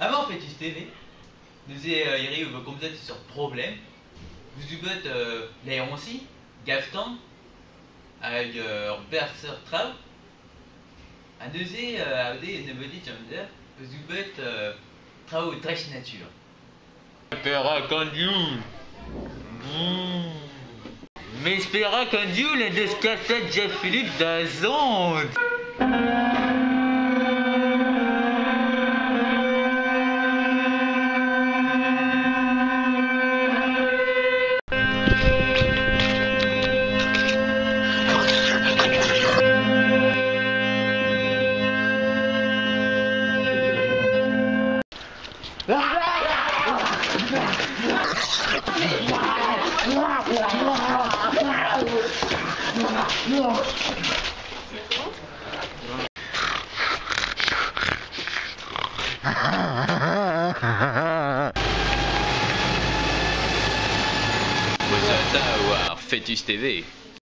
Amañ Fetus TV, neuze hiriv e vo komzet eus ur problem. Gouzout bet laeroñsi, gavr-tan hag ur bern seurt traoù. Ha neuze a-goude un nebeudig amzer gouzout bet traoù dreist-natur. Perak an diaoul ? Mes perak an diaoul en deus kaset Jeff Philippe da zont ? War Fetus TV.